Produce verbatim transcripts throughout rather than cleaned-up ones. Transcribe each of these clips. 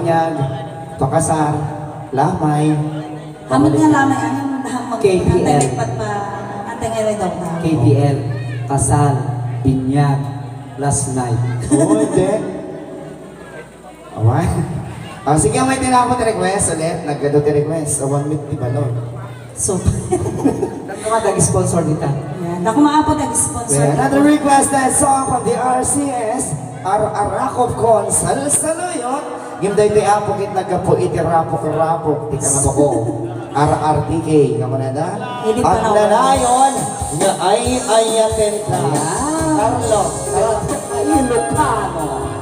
Binyag, pakasar, lamay. Amin nga lamay, amin, amin, K P L. Antay nga ipatpa-, antay nga ipatpa-, K P L, kasal, binyag, last night. Oo, hindi. Awan. Ah, sige, may tinapot request ulit. Nagkado ti request. Awan mit ti balon. So, Dako nga nag-sponsor dita. Yan. Dako nga apo nag-sponsor. Well, another requested song from the R C S, Ar-, Arakop Kon Salsaluyot. Ngem daytoy apo ket naggapu iti rapok-rapok ti kanabako. R R T K, kamunada? Agnanayon nga ay-ayaten ka. Ayan. Carlo, Carlo, Ilocano.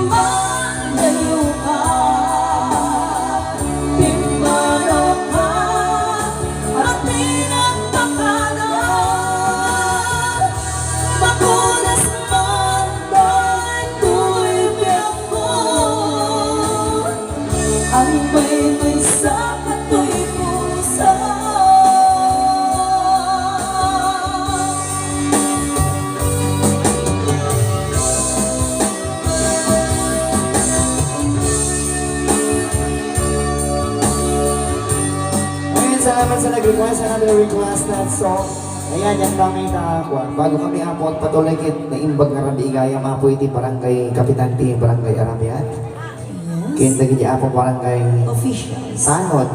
Manlayo ka, pimmanaw ka, at pinagpakada. Makunas man daytoy biag ko, ang may maysa katoy puso. Ayan, salamat sa nag-request. Another request na song. Ayan, yan kami na, kuwan. Bago kami, Apo, agpatuloy ket naimbag nga rabii gayam, Apo, iti barangay kapitan ti Barangay Arabian. Yes. Ken dagiti, Apo, barangay Officials. Tanod.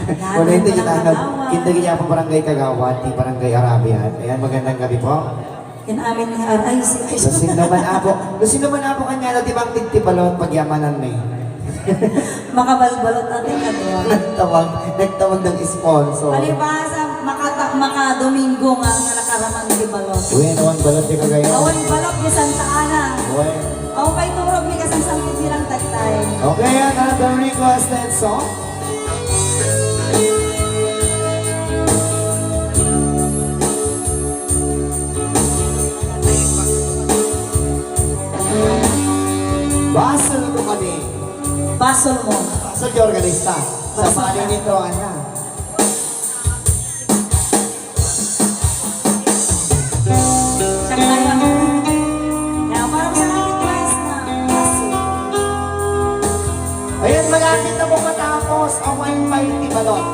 Tanod, Wala, hindi walang kita, ano, kagawad. Ken dagiti, Apo, barangay kagawad ti Barangay Arabian. Ayan, magandang gabi po. Ken amin nga R I C. No sino man, Apo. No sino man, Apo, kaniana ti bangtig ti balot, pagyamanan mi. Makabalbalot natin, kadwa. Nagtawag, nagtawag ng sponsor. Palibasa, makata-, makadomingo nga, nga nakaraman ti balot. Uy, ano ang balot ti kagayan? Awan balot ni Santa Ana. Uy. Awan pa'y turog ni kasang sangkit nilang tagtay. Okay, another requested song. Basol ko kadi. Basol mo. Basol di organista. Sa Basol pali ka. Nito, ana. Siya kaya. Kaya para sa request na. Basol. Ayan, malapit na po matapos. Awan pa'y ti balot.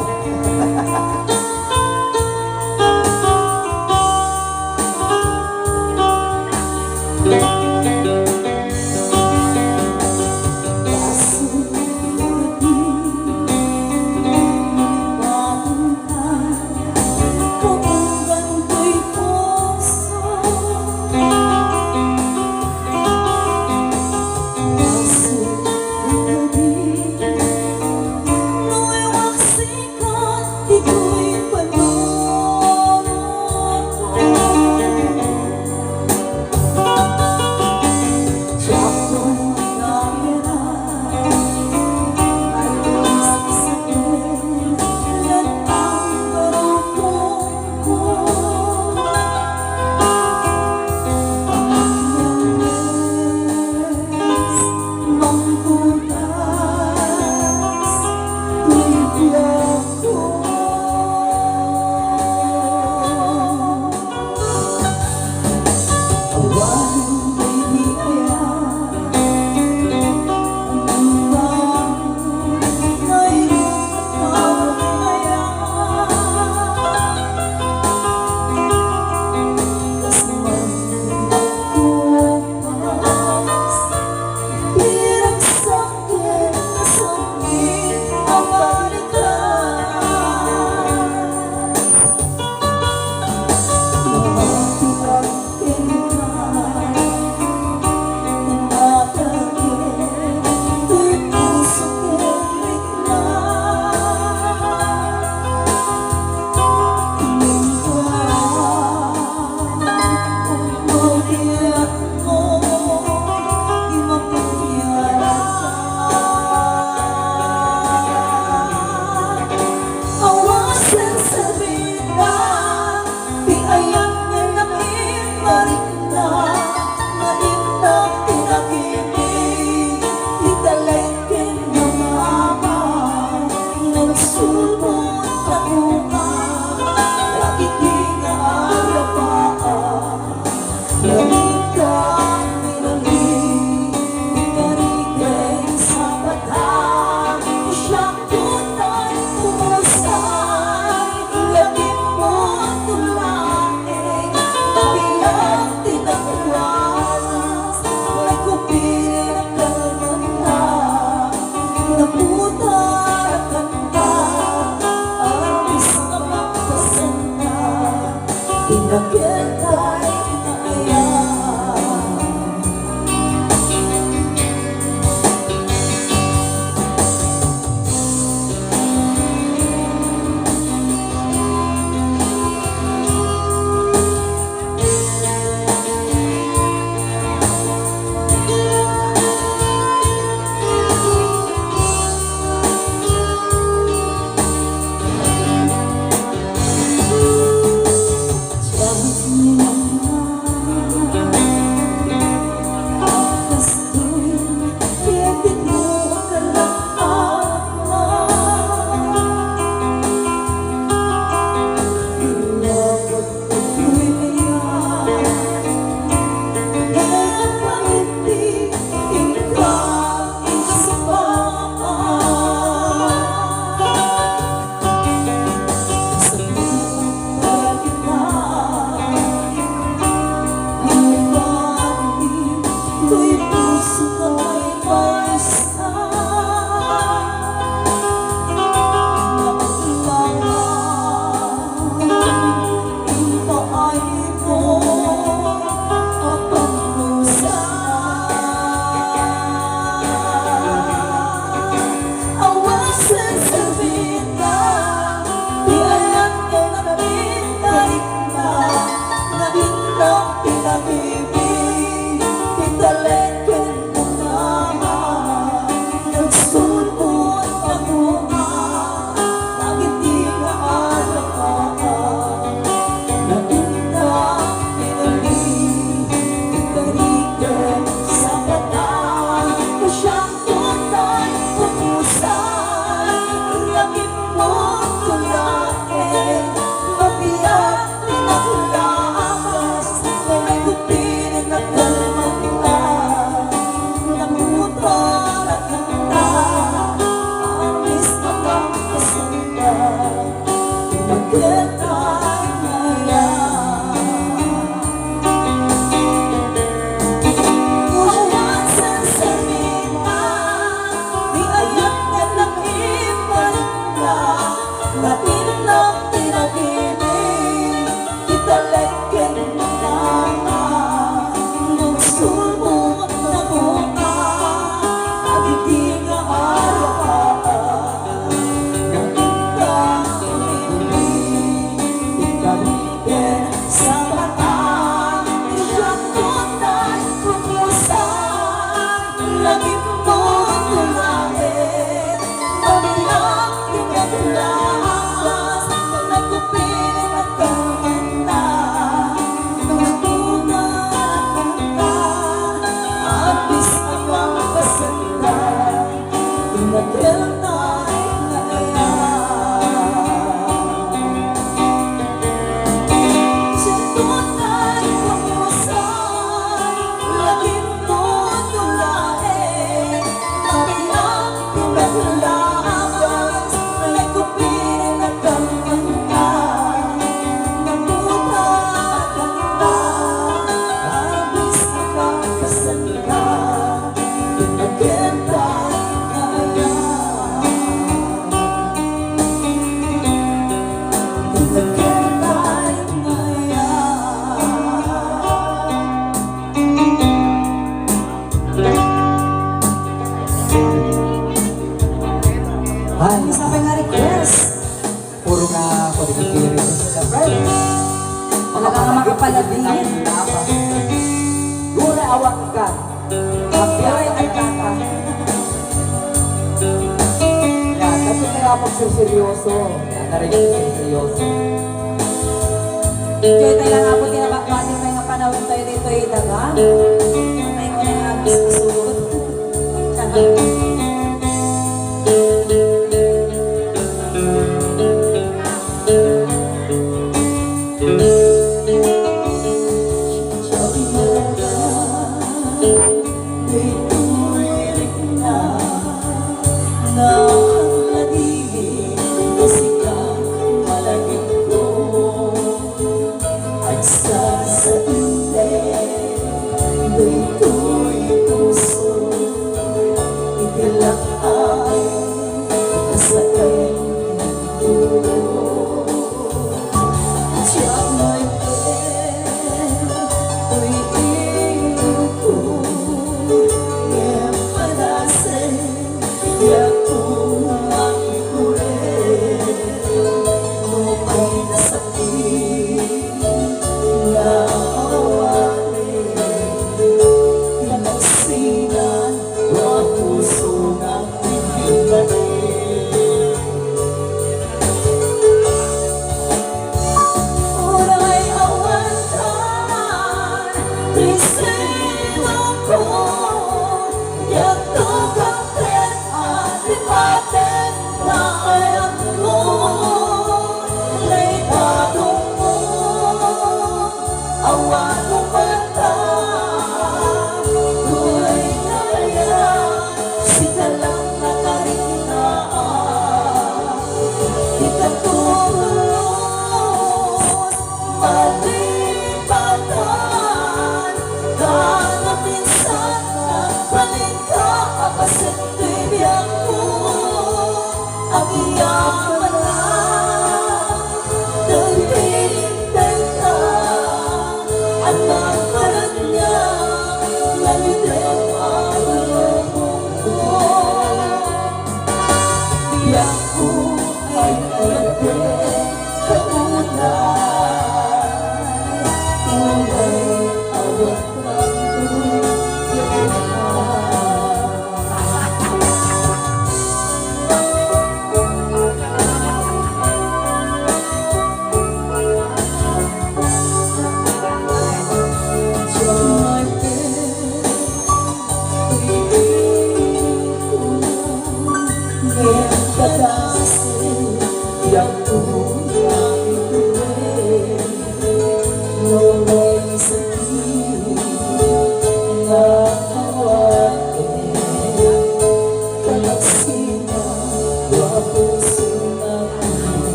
Toy puso nga maymaysa, nga aglangan, impaaymo a pannusa. Awan serserbina ti ayan nga namintarikna, nga innak ti nabibi, ti talek ken bunga, nagsulbod a bunga, dagiti nga arabaan. Nainta, pinuli, ikariken, sapatan, masyang tunay, pupusan, ragimmon, tulaen, mabiag, pinakulaas, nagupin, nagkalmanta, naputar, nagkanta, amis, abang, kasanda. Ay, isa pa nga request. Puro nga ako di kiri. Siyempre. Talaga nga makapalabingit. Gura awak ka. Kapiyaw ang tata. Yan, dapat kaya pagserseryoso. Yan, narinig ko serseryoso. Enjoy tayo lang, apo, tinabakbati tayo nga panahon tayo dito, eh, daga. Tayo ko na nga, gusto. Agsasainday daytoy puso, iti lakay a sakay ken tulo. Diak maipit toy ilongko,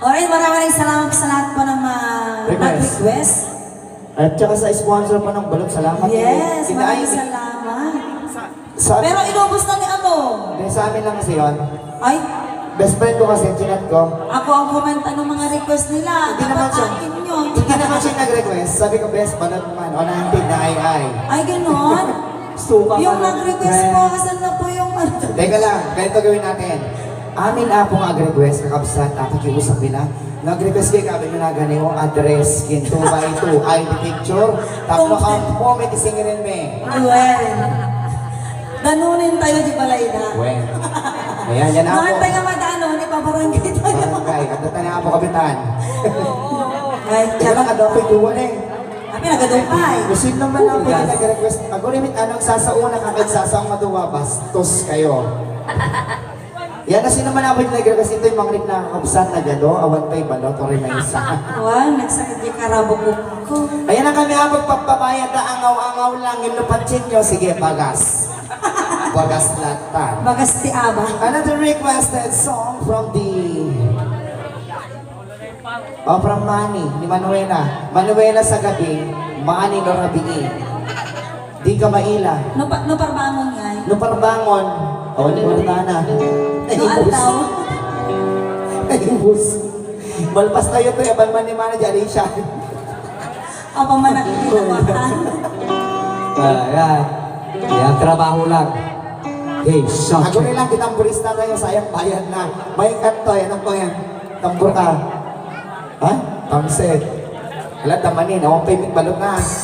Alright, maraming salamat sa lahat po ng mga Request. nag-request. At saka sa sponsor po ng balot, salamat. Yes, Ina- maraming Inaay- salamat. Sa, Pero inubos na ni ano? Hindi, sa amin lang kasi yun. Ay, Best friend ko kasi, chinat ko. Ako ang kumanta ng mga request nila. Hindi naman Dapat siya. Akin yun. Hindi naman siya nag-request. Sabi ko, best, balot man. O, naintindihan, ay, ay. Ay, ganon? Suka Yung ka. nag-request po, asan na po yung ano? Teka lang, ganito gawin natin. Amin na po nga nag-request, kakabsat, dapat yung usap nila. Nag-request kayo, kami na gani, o address, kin two by two, I D picture, tapno ka po, may tisingirin me. Well, danunin tayo di balay na. Well, ayan, yan na po. Bakit tayo madano? Di ba barangay tayo? Barangay, ang data na po, kapitan. Ay, Teka lang, ada pa yung duwan eh. Kami nagadumpay. Kasi naman ako yung nag-request. Ako rin, ano, ang sasauna ka, kahit sasaong maduwa, bastos kayo. Yan na sino man ako yung nag-request ito, yung mga rin nakakabsat na gado, awan pa'y balot, o rin may isa. Wow, nagsakit yung karabog ko. Ayan na kami, ha, pagpapabayad na angaw-angaw lang, yung lupatsin nyo, sige, bagas. Bagas latan. Bagas ti aba. Another requested song from the, oh, from Manny, ni Manuela. Manuela sa gabi, Manny no rabii. Di ka maila. No, pa, no parbangon nga eh. No parbangon, oh, ni Cortana. No aldaw. Naibus. Malpas tayo to, yaban man ni Mana di Alicia. Apa man nakikita ko, ha? Ah, yan. Yan, trabaho lang. Hey, shot. Ako rin lang, kitang burista tayo, sayang bayad na. May cut to, yan ako yan. Tambur ka. Ha? Pangsit. Ala, tamanin, ako pay balot na.